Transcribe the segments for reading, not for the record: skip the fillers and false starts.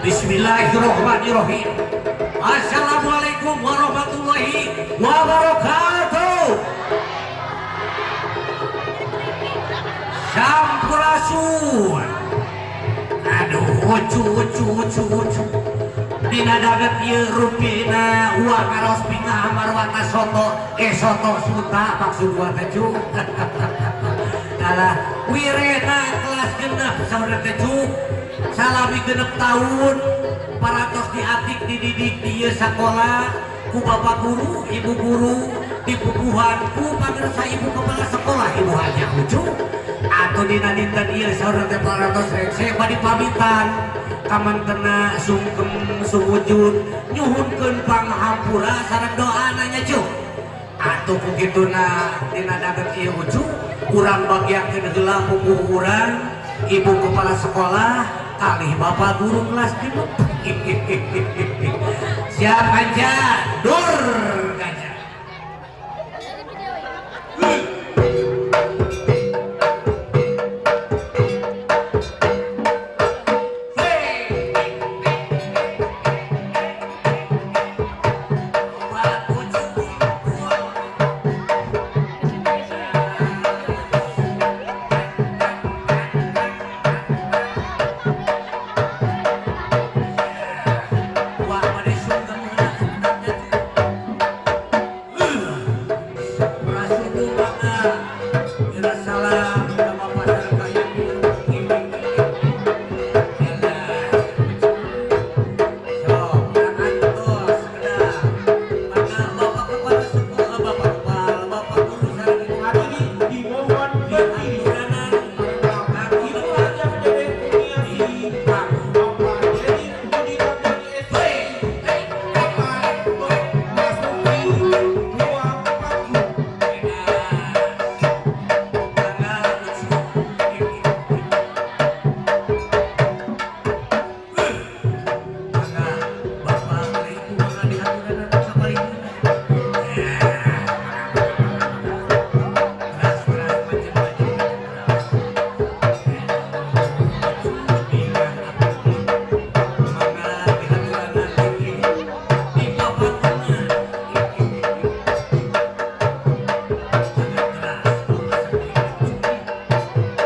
Bismillahirrahmanirrahim. Assalamualaikum warahmatullahi wabarakatuh. Sampurasun. Aduh, ucu ucu ucu ucu. Dina daget ieu rupina uang ngaros bingah marwata soto soto suta maksud gua teh cu. Alah, wirena kelas 6 saudara teh cu. Salami 6 tahun parantos diatik dididik di ieu sakola ku bapak guru, ibu guru, dipupuhan ku pangersa ibu kepala sekolah, ibu hajah Ucu. Atau dina dinten ieu saudara teh parantos rengse bade pamitan kamantena, sungkem sumujud nyuhunkeun panghampura sareng doana nya cu. Atuh ku kituna dina daget ieu Ucu, urang bagiakeun heula pupuh urang, ibu kepala sekolah kalih bapak guru kelas 6. Siap aja, dur gajah. Hey. Ucu. Wah, pada sungkem heula sebenarnya. Sampurasun mangga. Ira salam ka bapak sareng ka ibu. Elah. Sok, urang antos kedah. Mangga bapak kepala sekolah, bapak kepala, bapak guru sareng ibu. Hadirin dimohon berdiri. Dihaturanan Ibu Hajah Dede Kurniasih, Bapak Dedi Budi Ramdhani SE, Bapak Basuki Dua Panggung. Mangga Ucu. Mangga bapak kalih ibu, mangga dihaturanan sapalihna. Ya, keras keras, macam macam macam keras. Bingah atuh. Mangga dihaturanan di papan tengah. Sangat keras bapak sareng ibu.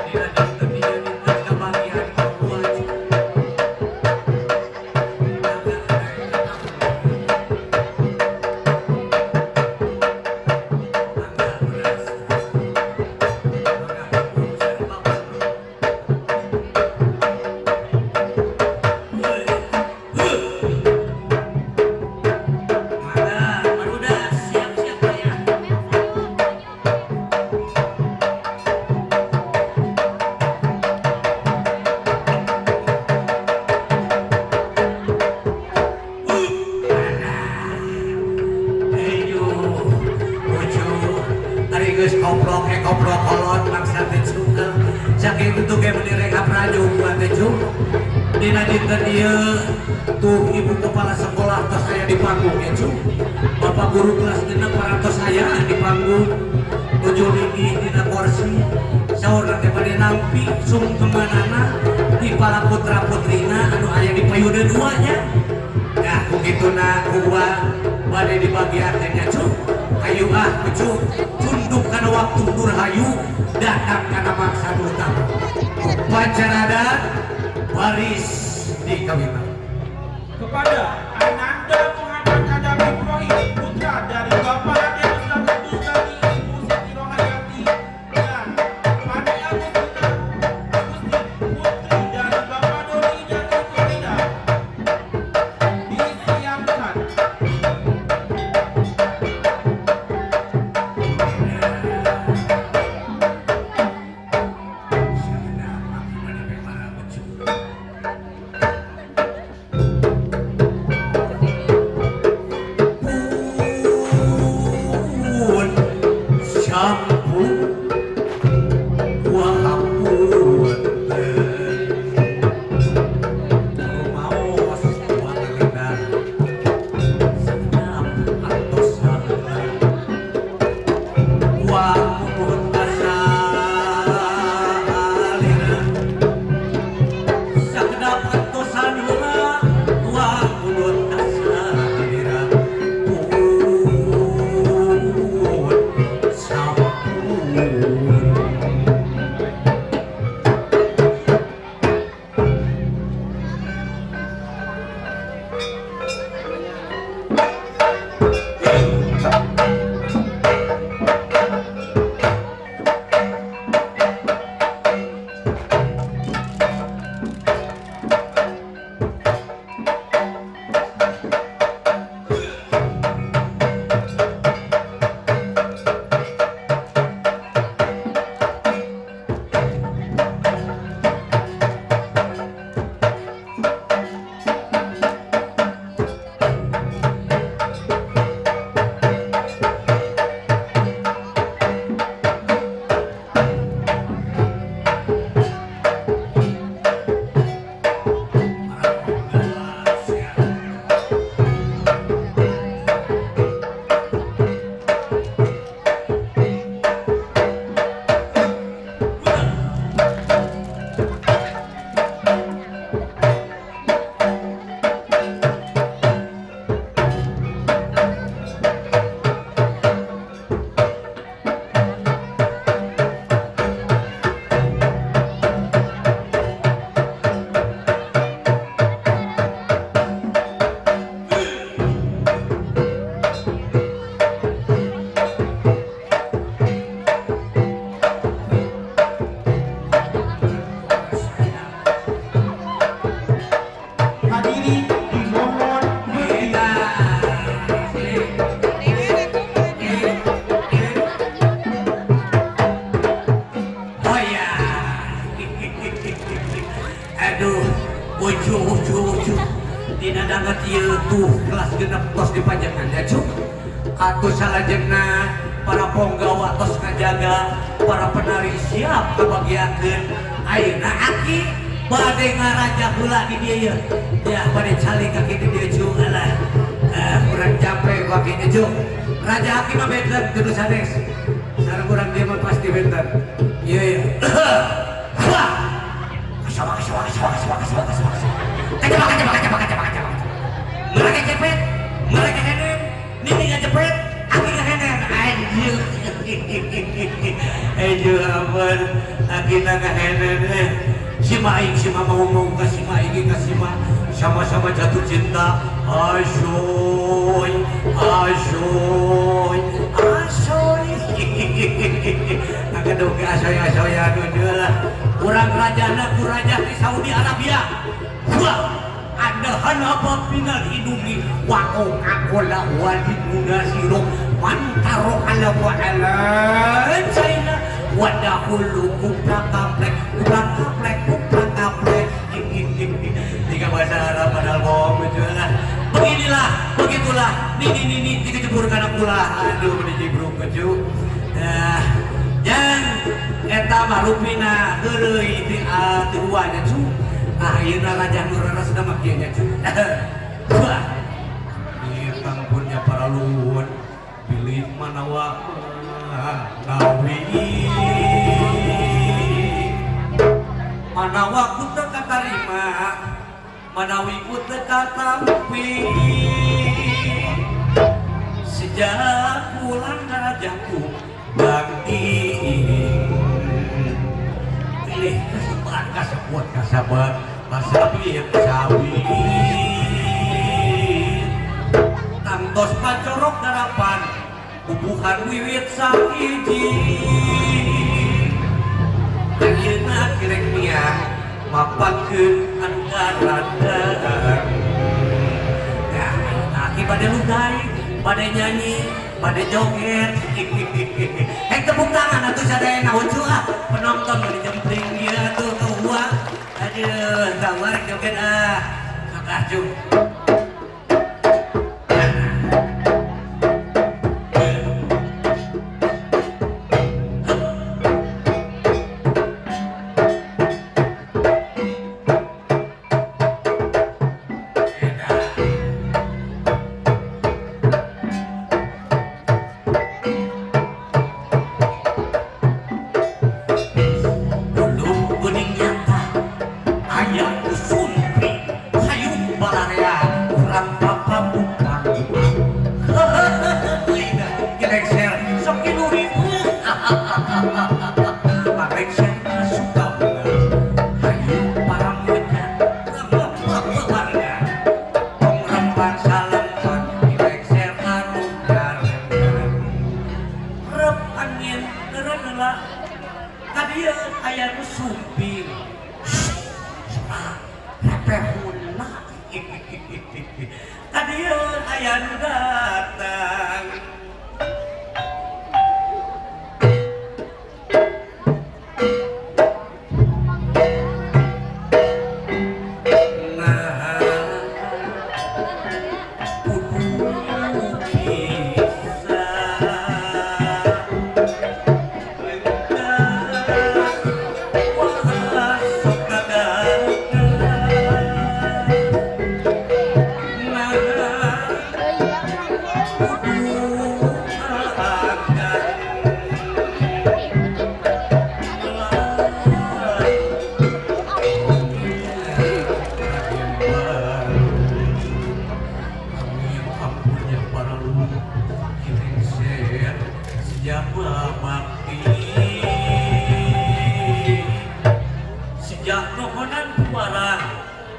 Dina dinten ieu dinten kabahagiaan kaula cu. Mangga. Mangga beras. Mangga ibu sareng bapak. Heuh. Heuh. Mangga barudak siap-siap ya. Ayo, Ucu, ari geus koplok koplok kolot bangsa teh cu. Saking kitu ge meuni rek apraju gua teh cu. Dina dinten ieu tuh ibu kepala sekolah tos aya di panggung ya cu. Bapak guru kelas 6 parantos aya di panggung. Nuju linggih dina kursi. Saurna teh bade nampi sungkemanana di para putra putrina anu aya di payuda dua nya. Nah, ku kituna ku gua bade dibagiakeun nya cu. Hayu ah cu, tunduk kana waktu durhayu, datang kana maksad utama. Upacara adat baris di kawitan. Kepada Ananda Muhammad Adam Ibrahim, putra dari Bapak Ade Ruslan Abdul Ghani, Ibu Siti Rohayati, dan Fani Agustina Agustin, putri dari Bapak Doni dan Ibu Rida, disiapkan. Sakedap bade para ucu. Ucu ucu ucu dina danget ieu tuh kelas genep tos dipajengan ya cu. Atuh salajengna para ponggawa tos ngajaga, para penari siap kabagiakeun. Ayeuna aki bade ngaraja heula di dieu ye. Ya bade calik aki di dieu cu alah. Kurang capek ku aki cu. Raja aki mah benten kudu sanes. Sareng urang dieu mah pasti benten. Ieu ye. Wah. Kasawa kasawa kasawa kasawa kasawa kasawa. Kacapa kacapa kacapa kacapa kacapa. Mereka cepet, mereka henen, nini ngajepet, aki ngahenen. Anjir. Anjir ampun, aki ngahenen. Si maing si mama ngomong ke si maing ke si ma sama-sama jatuh cinta. Asoy, asoy, asoy. Aduh ke asoy asoy aduh lah. Urang rajana ku raja di Saudi Arabia. Wah, adahan apa pinal hidungi wa Coca-Cola wali munasiro mantaro ala wa ala China wadahulu kuprak kaplek kuprak kaplek kuprak kaplek. Tiga bahasa Arab padahal bohong lah. Beginilah, begitulah, nini nini dikecebur karena pula. Aduh, dijibruk kecu. Nah, yang eta mah rupina heureuy ti ti uanya cu. Ah, ayeuna raja nu rarasna mah kieu nya cu. Wah. Ieu pangpunnya para luhur pilih manawa nawi. Manawa ku teu katarima, manawi ku teu katampi. Sejak pulang rajaku bakti. Pilih kasabat kasebut kasabat kasabit sabit. Tangtos pacorok darapan bubuhan wiwit sahiji. Ayeuna kirek miang mapatkeun anu garadang. Nah, aki bade luday, bade nyanyi, bade joget. Hek tepuk tangan atuh sadayana ucu ah. Penonton bade jempling ieu atuh ka. Aduh, tawar joget ah. Kakak cu. Belum bening nyata aya usumpi hayung balarea urang papa bukan gelengser sok inuri palengser suka bunga hayung paramuja bangga tong rempan salempan gelengser anu gareng rep angin eureun kadieu aya nu sumping. Repehuna. Kadieu aya nu datang. Nah, kudu bisa sejak nohonan puara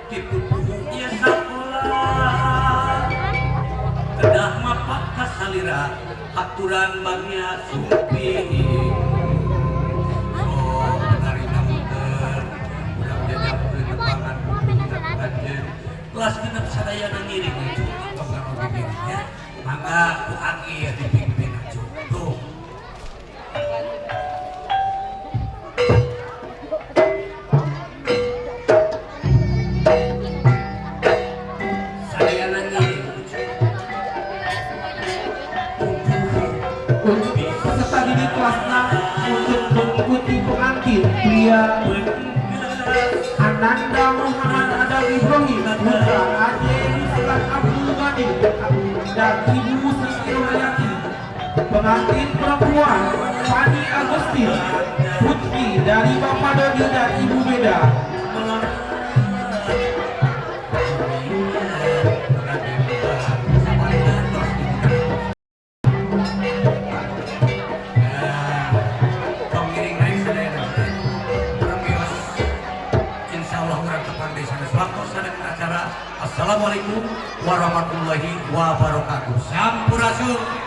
dipupuhnya sakola kedah mapak kasalira aturan bangnya sumping. Oh penari namuter urang jajapkeun nepangan anjeun kelas genep sadayana ngiring cu tong ngaroge nya mangga ku aki dipimpin cu tuh. Ananda Muhammad Adam Ibrahim, putra Ade Ruslan Abdul Ghani dan Ibu Siti Rohayati. Pengantin perempuan Fani Agustin, putri dari Bapak Dodi dan Ibu Beda. Tong ngiring naik sadayana. Permios, insyaallah urang tepang di sanes waktu sadaya acara. Assalamualaikum warahmatullahi wabarakatuh. Sampurasun.